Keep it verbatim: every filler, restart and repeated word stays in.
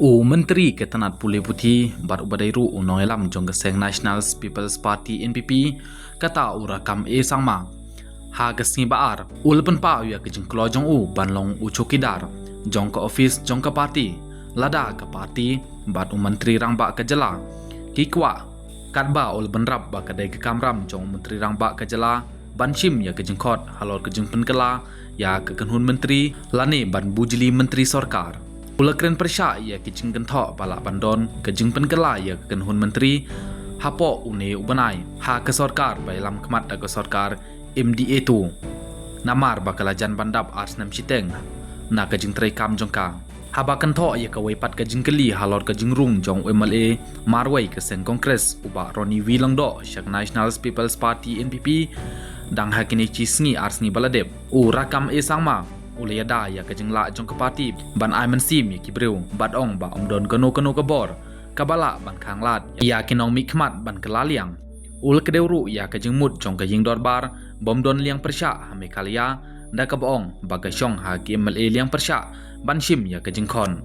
U Myntri ka tnat pule puthi bad uba dei ruh u nongïalam jong ka seng National People's Party N P P, kata u Rakkam A Sangma, ha ka sngi ba ar u la pynpaw ïa ka jingkloi jong u ban long u chowkidar jong ka office jong ka party, lada ka party bad u Myntri Rangbah ka jylla ki kwah, katba u la bynrap ba ka dei ka kamram jong u Myntri Rangbah ka jylla ban shim ïa ka jingkhot halor ka jingpynkylla ïa ka kynhun myntri lane ban bujli myntri sorkar. U la kren pyrshah ïa ka jingkynthoh ba lah ban don ka jingpynkylla ïa ka kynhun myntri hapoh une u bnai ha ka sorkar ba ïalam khmat da ka sorkar M D A two, namar ba ka la jan ban dap ar snem shiteng na ka jingtrei kam jong ka. Haba kynthoh ïa kawei pat ka jingkylli halor ka jingrung jong u M L A marwei ka seng Congress, u Bah Ronnie V Lyngdoh, sha ka National People's Party N P P, dang ha kine shi sngi ar sngi ba la dep, u Rakkam A Sangma u la ïada ïa ka jinglah jong ka party ban ai mynsiem ïa ki briew bad ong ba ym don kano kano ka bor kaba lah ban khanglad ïa ki nongmihkhmat ban kylla liang. U la kdew ruh ïa ka jingmut jong ka ïing dorbar bym don liang pyrshah ha Meghalaya, da kaba ong ba ka shong ha ki M L A liang pyrshah ban shim ïa ka jingkhon.